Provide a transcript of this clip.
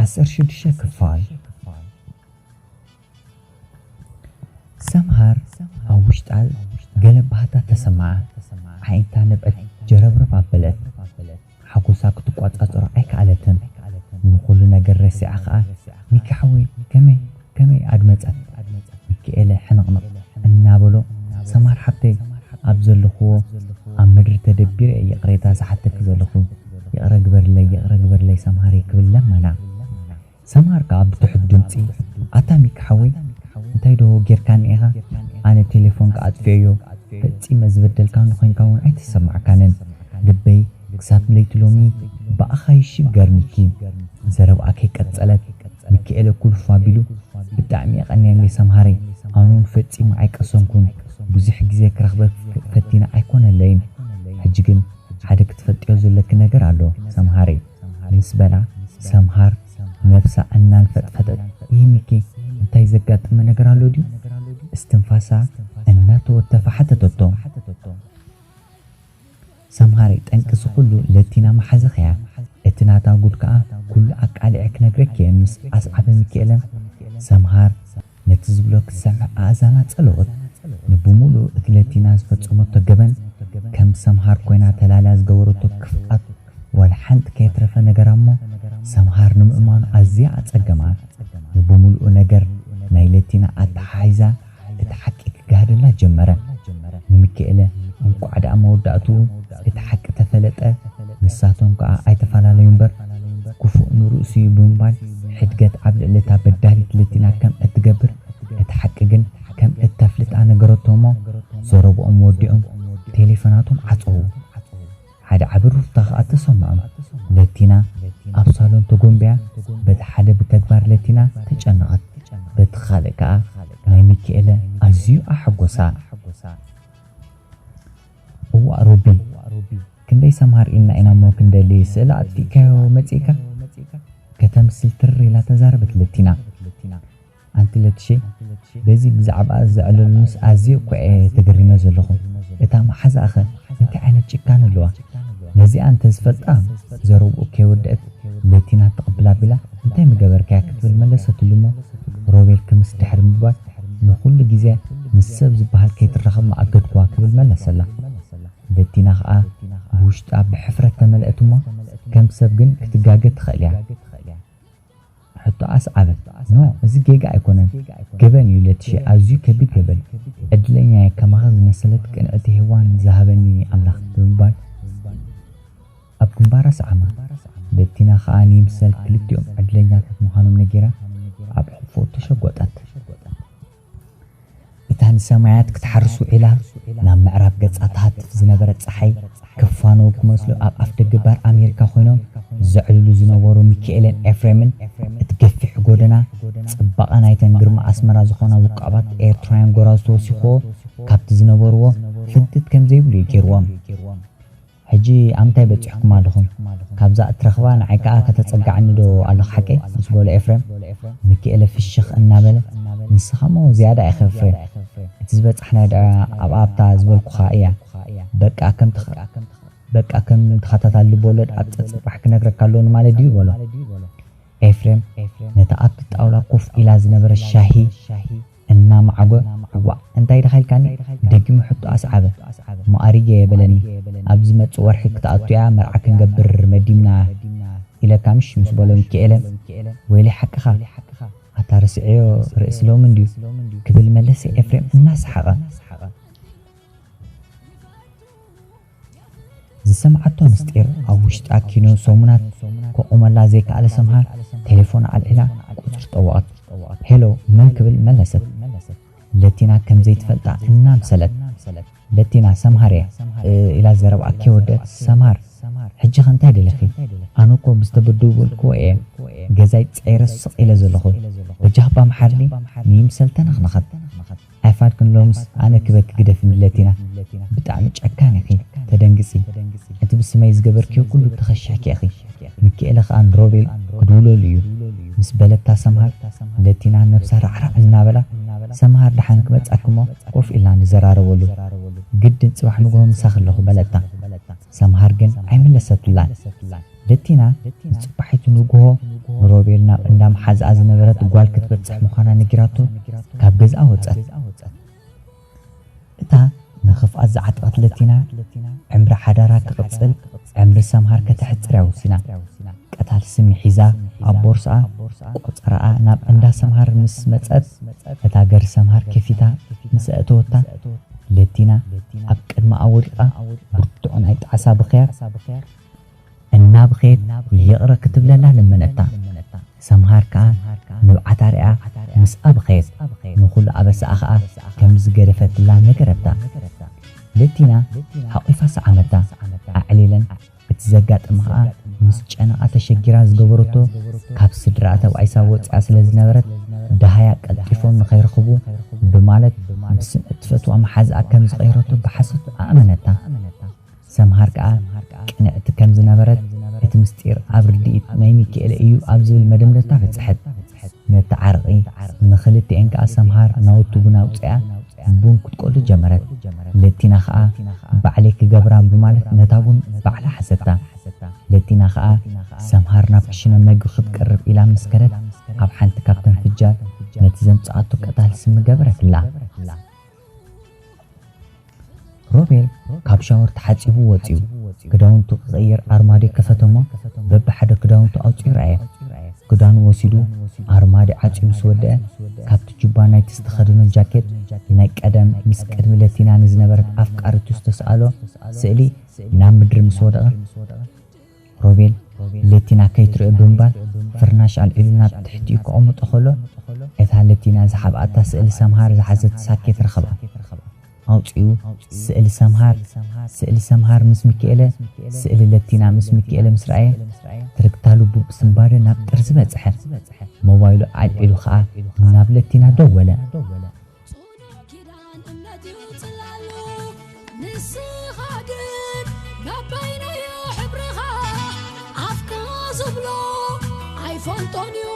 ዓሰርተ ሽዱሽተ ክፋል። ሰምሃር ኣብ ውሽጣ ገለ ባህታ ተሰምዓ። ዓይንታ ንብዐት ጀረብረብ ኣበለት። ሓጎሳ ክትቋጻጸሮ ኣይከኣለትን። ንኹሉ ነገር ረሲዓ ኸኣ፣ "ሚኪ ሓወይ፣ ከመይ፣ ከመይ?" ኣድመጸት። ሚኪኤለ ሕንቕንቕ እናበሎ፣ "ሰምሃር ሓብተይ፣ ኣብ ዘለኽዎ ኣብ ምድሪ ተደቢረ እየ ይቕሬታ ዝሓተኪ ዘለኹ። ይቕረ ግበርለይ፣ ይቕረ ግበርለይ ሰምሃረይ" ክብል ለመና። ሰምሃር ከኣ ብትሑት ድምጺ፣ "ኣታ ሚኪ ሓወይ፣ እንታይ ዶ ጌርካኒ ኢኻ? ኣነ ቴሌፎንካ ኣጥፊኤዮ። ፈጺመ ዝበደልካኒ ኮይንካ እውን ኣይተሰማዕካንን። ልበይ ክሳብ ለይቲ ሎሚ ብኣኻ ይሽገር ሚኪ።" ዘረብኣ ከይቀጸለት፣ ሚኪኤለ ኩልፍ ኣቢሉ፣ "ብጣዕሚ የቐንየለይ ሰምሃረይ፣ ኣነ እውን ፈጺመ ኣይቀሰንኩን። ብዙሕ ግዜ ክረኽበኪ ፈቲነ ኣይኮነለይን። ሕጂ ግን ሓደ ክትፈልጥዮ ዘለኪ ነገር ኣሎ ሰምሃረይ" ምስ በላ፣ ሰምሃር ነብሳ እናንፈጥፈጠት፣ "ይህ ሚኪ፣ እንታይ ዘጋጠመ ነገር ኣሎ ድዩ?" እስትንፋሳ እናተወተፈ ሓተተቶ። ሰምሃረይ፣ ጠንቂ እዚ ኩሉ ለቲና መሓዘኽያ። እቲ ናታ ጉድ ከኣ ኩሉ ኣቃሊዐ ክነግረኪ እየ ምስ ኣስዓበ ሚኪኤለ፣ ሰምሃር ነቲ ዝብሎ ክትሰምዕ ኣእዛና ጸለወት። ንብምሉኡ እቲ ለቲና ዝፈጸመቶ ገበን፣ ከም ሰምሃር ኮይና ተላልያ ዝገበረቶ ክፍኣት ዋላ ሓንቲ ከየትረፈ ነገራ እሞ፣ ሰምሃር ንምእማኑ ኣዝያ ኣጸገማ። ንብምሉኡ ነገር ናይ ለቲና ኣተሓሒዛ እቲ ሓቂ ክጋህደላ ጀመረ። ንሚኪኤለ እንቋዕ ደኣ መወዳእትኡ እቲ ሓቂ ተፈለጠ፣ ንሳቶም ከኣ ኣይተፈላለዩ እምበር፣ ክፉእ ንርእሱ እዩ ብምባል ሕድገት ኣብ ልዕሊ እታ በዳሊት ለቲና ከም እትገብር፣ እቲ ሓቂ ግን ከም እተፍልጣ ነገረቶ እሞ፣ ዘረብኦም ወዲኦም ቴሌፎናቶም ዓጸዉ። ሓደ ዓቢ ሩፍታ ከኣ ተሰምዖም። ለቲና ኣብ ሳሎን ተጎንቢያ በቲ ሓደ ብተግባር ለቲና ተጨነቐት፣ በቲ ካልእ ከኣ ናይ ሚኪኤለ ኣዝዩ ኣሐጎሳ። "እዋእ ሮቢ፣ ክንደይ ሰምሃር ኢልና ኢና እሞ ክንደሊ ስእላ ኣጥፊእካዮ መጺእካ?" ከተምስል ትር ኢላ ተዛረበት ለቲና። "ኣንቲ ለትሸ፣ በዚ ብዛዕባኣ ዘዕለሉንስ ኣዝየ እኮ እየ ተገሪመ ዘለኹ። እታ መሓዛኣኸ እንታይ ዓይነት ጭካነ ኣለዋ? ነዚኣ እንተ ዝፈልጣ" ዘረብኡ ከይወደአት ለቲና ትቕብል ኣቢላ፣ "እንታይ ምገበርካያ?" ክትብል መለሰትሉ እሞ፣ ሮቤል ክምስ ድሕሪ ምባል፣ "ንኹሉ ግዜ ምስ ሰብ ዝበሃል ከይትራኸብ ምኣገድክዋ" ክብል መለሰላ። ለቲና ኸኣ ብውሽጣ ብሕፍረት ተመልአት እሞ፣ ከም ሰብ ግን ክትጋገ ትኽእል እያ። ሕቶ ኣስዓበት። "ኖ፣ እዚ ጌጋ ኣይኮነን። ገበን እዩ ለትሸ፣ ኣዝዩ ከቢድ ገበን። ዕድለኛ እየ ከማኺ ዝመሰለት ቅንዕቲ ሄዋን ዝሃበኒ ኣምላኽ" ብምባል ኣብ ግንባራ ሰዓማ። ለቲና ኸኣ ንይምሰል ክልቲኦም ዕድለኛታት ምዃኖም ነጊራ ኣብ ሕቕፎ ተሸጎጠት። እታ ንሰማያት ክትሓርስ ውዒላ ናብ ምዕራብ ገጻ ትሃትፍ ዝነበረት ጸሓይ ክፋነው ክመስሉ ኣብ ኣፍደገ ባር ኣሜሪካ ኮይኖም ዘዕልሉ ዝነበሩ ሚኪኤልን ኤፍሬምን፣ እቲ ገፊሕ ጎደና፣ ጽባቐ ናይተን ግርማ ኣስመራ ዝኾና ውቃባት ኤርትራውያን ጎራዙ ተወሲኽዎ ካብቲ ዝነበርዎ ፍትት ከም ዘይብሉ እዩ ገይርዎም። "ሕጂ ኣብ ምንታይ በጺሕኩም ኣለኹም? ካብዛ እትረኽባ ንዓይ ከኣ ከተጸግዓኒ ዶ ኣለኻ ሓቀይ?" ምስ በሎ ኤፍሬም፣ ሚኪኤለ ፍሽኽ እናበለ፣ "ንስኻ እሞ ዝያዳ ኢኻ ኤፍሬም። እቲ ዝበጻሕናዮ ደኣ ኣብ ኣብታ ዝበልኩኻ እያ። በቃ ከም ትኸ-፣ በቃ ከም ተኸታታሊ ልቦለድ ኣብ ጸጸባሕ ክነግረካ ኣለኒ ማለት ድዩ?" በሎ። ኤፍሬም ነታ ኣብቲ ጣውላ ኮፍ ኢላ ዝነበረት ሻሂ እናመዓጎ፣ "እዋእ፣ እንታይ ድኻ ኢልካኒ?" ደጊሙ ሕቶ ኣስዓበ። "መኣሪገ እየ በለኒ። ኣብ ዝመጽእ ወርሒ ክትኣቱ እያ፣ መርዓ ክንገብር መዲብና ኢለካ ምሽ?" ምስ በሎ ሚኪኤለ፣ "ወይለይ ሓቅኻ፣ ኣታ ረሲዐዮ፣ ርእሲ ሎሚ እንድዩ" ክብል መለሰ ኤፍሬም እናሰሓቐ። ዝሰምዓቶ ምስጢር ኣብ ውሽጣ ኪኖ ሰሙናት ከቑመላ ዘይከኣለ ሰምሃር፣ ቴሌፎን ኣልዒላ ቁጽሪ ጠወቐት። "ሄሎ፣ መን?" ክብል መለሰት። ለቲና ከም ዘይትፈልጣ እናምሰለት፣ "ለቲና፣ ሰምሃር እየ" ኢላ ዘረብኣ ከይወደት፣ "ሰምሃር፣ ሕጂኸ እንታይ ደለኺ? ኣነ እኮ ብዝተበደልኩዎ እየ ገዛይ ጸይረ ስቕ ኢለ ዘለኹ። በጃኻ እባ ምሓርኒ" ንይምሰል ተነኽነኸት። "ኣይፋልክን ሎምስ ኣነ ክበኪ ግደፍኒ ለቲና፣ ብጣዕሚ ጨካን ኢኺ፣ ተደንግጺ። እቲ ብስመይ ዝገበርክዮ ኩሉ ተኸሺሕኪ ኢኺ። ሚኪኤለ ኸኣ ንሮቤል ክድውለሉ እዩ" ምስ በለታ ሰምሃር፣ ለቲና ነብሳ ራዕራዕ እናበላ፣ "ሰምሃር ደሓን ክመጻኪ እሞ ኮፍ ኢልና ንዘራረበሉ። ግድን ጽባሕ ንግሆ ምሳኺ ኣለኹ" በለታ። ሰምሃር ግን ኣይመለሰትላን። ለቲና ንጽባሒቱ ንግሆ ንሮቤል ናብ እንዳ መሓዝኣ ዝነበረት ጓል ክትበጽሕ ምዃና ነጊራቶ ካብ ገዝኣ ወጸት። እታ ንኽፍኣት ዝዓጠቐት ለቲና፣ ዕምሪ ሓዳራ ክቕጽል፣ ዕምሪ ሰምሃር ከተሕጽር እያ ወሲና። ቀታል ስሚ ሒዛ ኣብ ቦርስኣ ቆጸራኣ ናብ እንዳ ሰምሃር ምስ መጸት፣ እታ ገር ሰምሃር ከፊታ ምስ ኣእተወታ፣ ለቲና ኣብ ቅድሚኣ ወዲቓ ብርቱዕ ናይ ጣዕሳ ብኽያት እናብኸየት ይቕረ ክትብለላ ለመነታ። ሰምሃር ከኣ ንብዓታ ርኣ ምስኣ በኸየት። ንኹሉ ኣበሳኣ ከኣ ከም ዝገደፈትላ ነገረታ። ለቲና ሓቒፋ ሰዓመታ። ኣዕሊለን እቲ ዘጋጠመ ከኣ ምስ ጨነቓ ተሸጊራ ዝገበረቶ፣ ካብ ስድራኣ ተባኢሳ ወጺኣ ስለ ዝነበረት፣ ደሃያ ቀልጢፎም ንኸይረኽቡ ብማለት ብስም እትፈትዋ መሓዝኣ ከም ዝቐይረቶ ብሓሶት ኣእመነታ። ሰምሃር ከኣ ቅንዕቲ ከም ዝነበረት፣ እቲ ምስጢር ኣብ ርድኢት ናይ ሚኪኤለ እዩ ኣብ ዝብል መደምደምታ በጽሐት። መተዓረቒ ንኽልቲኤን ከኣ ሰምሃር ናውቲ ቡን ኣውጺኣ ቡን ክትቆሉ ጀመረት። ለቲና ከኣ ባዕለይ ክገብራ ብማለት ነታ ቡን ባዕላ ሓዘታ። ለቲና ከኣ ሰምሃር ናብ ክሽነ መግቢ ክትቀርብ ኢላ ምስ ከደት፣ ኣብ ሓንቲ ካብተን ፍጃል ነቲ ዘምጽኣቶ ቀታሊ ስሚ ገበረትላ። ሮቤል ካብ ሻወር ተሓጺቡ ወጺኡ፣ ክዳውንቱ ክቕይር ኣርማድዮ ከፈተሞ፣ በብሓደ ክዳውንቱ ኣውጺኡ ረኣየ። ክዳኑ ወሲዱ ኣርማድዮ ዓጽዩ ምስ ወደአ፣ ካብቲ ጁባ ናይቲ ዝተኸደኖ ጃኬት ናይ ቀደም ምስ ቅድሚ ለቲና ንዝነበረት ኣፍቃሪቱ ዝተስኣሎ ስእሊ ናብ ምድሪ ምስ ወደቐ፣ ሮቤል ለቲና ከይትርእዮ ብምባል ፍርናሽ ኣልዒሉ ናብ ትሕቲኡ ከቐምጦ ከሎ፣ እታ ለቲና ዝሓብኣታ ስእሊ ሰምሃር ዝሓዘት ሳኬት ረኸባ። ኣውጺኡ ስእሊ ሰምሃር፣ ስእሊ ሰምሃር ምስ ሚኪኤለ፣ ስእሊ ለቲና ምስ ሚኪኤለ ምስ ረኣየ፣ ትርግታ ልቡ ብስንባደ ናብ ጥርዚ በጽሐ። ሞባይሉ ኣልዒሉ ኸኣ ናብ ለቲና ደወለ። ጽኑዕ ኪዳን እምነት እዩ ጽላሉ። ንስኻ ግን ናባይነዮ ሕብርኻ ኣፍካ ዝብሎ ኣይፈልጦን እዩ።